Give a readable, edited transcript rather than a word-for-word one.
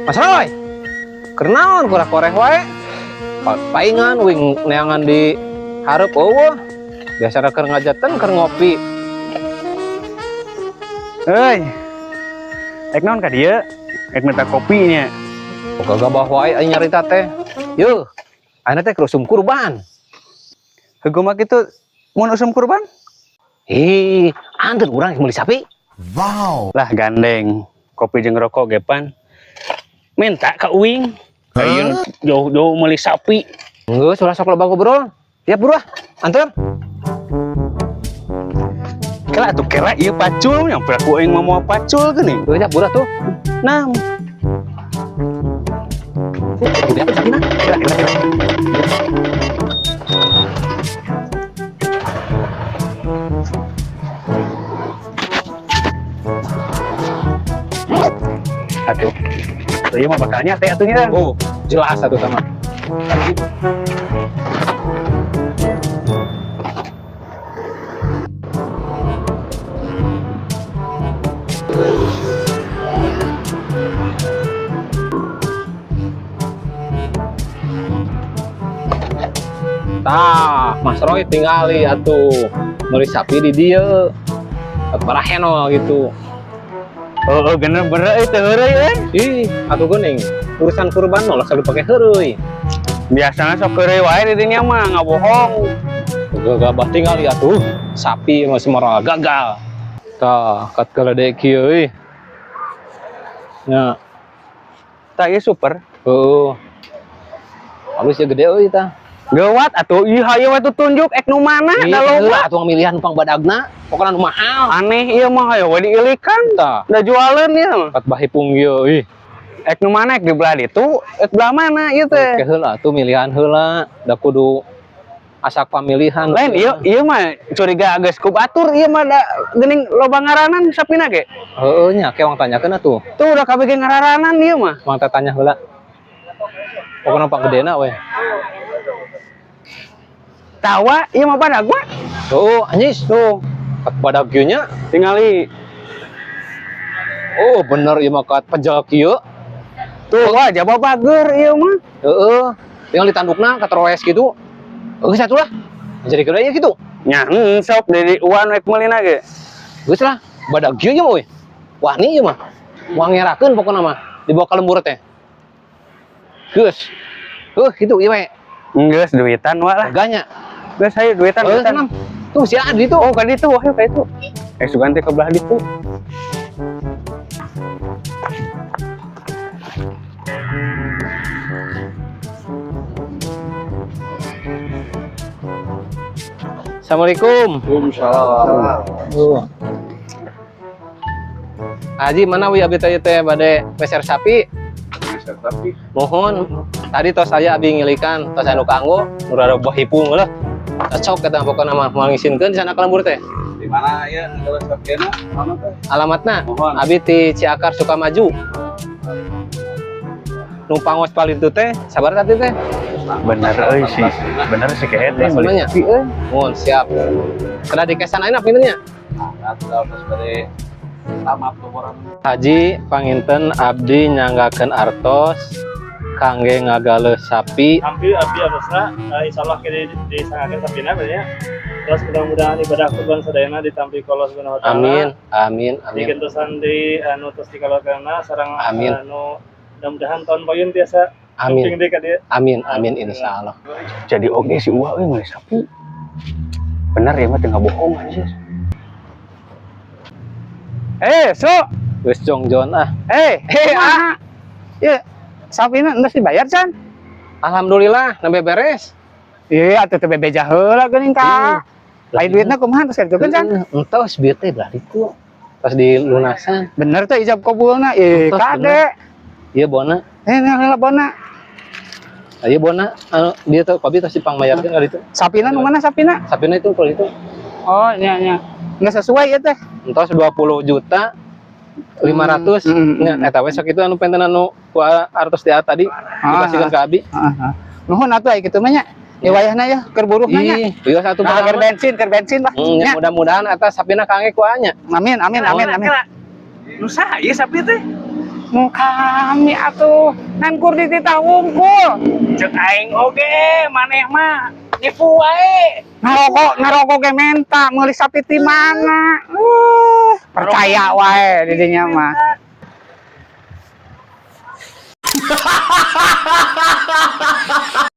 Mas Roy, kenaon kurang koreh wae. Paingan wing neangan di hareup eueuh. Biasa keur ngajaten keur ngopi. Hei. Ek naon ka dieu? Ek minta kopi nya. Gagabah wae aing nyarita teh. Yeuh, ayeuna teh keur usum kurban. Heuh mah kitu mun usum kurban? Ih, anteur urang meuli sapi. Lah gandeng. Kopi jeung rokok ge pan. Minta ka uing. Ayeuna jauh-jauh meuli sapi. Geus ulah sok loba ngobrol. Tiap buru ah, anteur. Kela atuh kela ieu pacul yang piraku aing mah moal pacul geuning. Geus ya buru tuh. Nah, Udah apa sapina? Kela kela kela. Atuh. Ieu mah bakal nyate atuh nya. Oh, jelas atuh sama. Tah, Mas Roy tingali atuh meuli sapi di dieu. Paraheno gitu. Oh, bener bener itu heureuy euy. Ih, atuh geuning. Urusan kurban mah ulah selalu pakai heureuy. Biasanya sok heureuy wae di dinya mah nggak bohong. Gagabah tingali atuh. Sapi masih moral gagal. Tah, kat gede kieu euy. Nya, Tah ieu super. heueuh. Halus ya gede euy tah. Geuwat atuh ieu hayu we tunjuk ek nu mana Ih, da loba. heula atuh milihan pang badagna, pokona nu mahal. Aneh ieu mah hayu we diilikan. Tah, Da jualeun ieu mah. kat bahipung ieu euy. Ek nu mana ek di belah ditu, ek belah mana ieu teh. Oke heula atuh milihan heula, da kudu asak pamilihan. Lain ieu ieu mah curiga geus ku batur ieu mah da geuning loba ngaranan sapina ge. Heueuh nya, ke wang tanyakeun atuh. Tuh udah kabeh ge ngararanan ieu mah. Wang tanya heula. Pokona pang gedena we. Tawa ieu mah badag wa. Heueuh, anjis. Tuh, Kat badag kieu nya. tingali. Oh, bener ieu mah kat pejel kieu. Tuh, wah jaba bager ieu mah. Heeh. Tinggal ditandukna ka troes gitu. Geus atuh lah. Jadi gede ya gitu. Nya, sok dari uan rek meulina ge. Geus lah, badag kieu nya mah euy. Wani ieu mah. Moal ngerakeun pokona mah dibawa ka lembur teh. Geus. Heuh, gitu ieu we. Geus duitan wa lah. Harganya. Geus hayu duitan Heuh, duitan. tenang. Tuh si Adi tuh. Oh, ka ditu, ayo ka ditu. Eh sugan teh ke belah ditu. Assalamualaikum. Waalaikumsalam. Tuh. Haji mana wi abi teh teh bade meser sapi? Tapi Mohon tadi tos saya abi ngilikan tos anu kanggo nu rada bahipung lah. Cocok kata pokona mah moal ngisinkeun di sana ka lembur teh. Di mana ya kalau sapina? Mana teh? Alamatna Mohon. abi ti Ciakar Sukamaju. Nu pangos paling itu teh sabar tadi teh. Bener euy sih. Bener sih kehet teh meuli Semuanya. sapi euy. Mohon siap. Kena dikesan ayeuna pintunya. Nah, terus dari tamat laporan. Haji panginten abdi nyanggakeun artos kangge ngagaleuh sapi. Hampir abdi artosna insyaallah kini disangakeun sapina berarti ya. Terus mudah-mudahan ibadah kurban sadayana ditampi ku Allah Subhanahu wa taala. Amin, amin, amin. Digentosan di anu tos dikalokeunna sareng Amin. anu mudah-mudahan tahun payun tiasa Amin. sumping deui ka dieu. Amin, amin insyaallah. Jadi oge si Uwa euy meuli sapi. Bener ya mah teu bohong anjir. Eh, so, Geus jongjon ah. eh, eh, ah. Ya, sapina geus dibayar can? Alhamdulillah nembe beres. Iya, atuh teu bebeja heula geuning ka. Lain duitna kumaha terus kaditukeun can? Entos bieu teh belah ditu. Pas dilunasan. Bener teh ijab kabulna. Ih, Entos, kade. Ieu bona. Eh, nah, bona. Ieu bona anu dia tuh kopi tos dipangbayarkeun ka ditu. Sapina nu mana sapina? Sapina itu kalau itu Oh, nya nya. Nggak sesuai ya teh. entos 20 juta 500 nya eta we sok itu anu penten anu ku artos di tadi dikasihkeun ka abi. Heeh. Nuhun atuh aya kitu mah nya. Ya wayahna ya keur buruh nya. Ih, ieu satu Nah, keur bensin, keur bensin lah. Ya, Nya. mudah-mudahan atas sapina kangge ku anya. Amin, amin, amin, amin. Nu saha ieu sapi teh? Mau kami atuh ngan kur dititah wungkul. Cek aing oge maneh mah nipu wae. Ngarokok ngarokok ge menta meuli sapi ti mana? Percaya wae di dinya mah.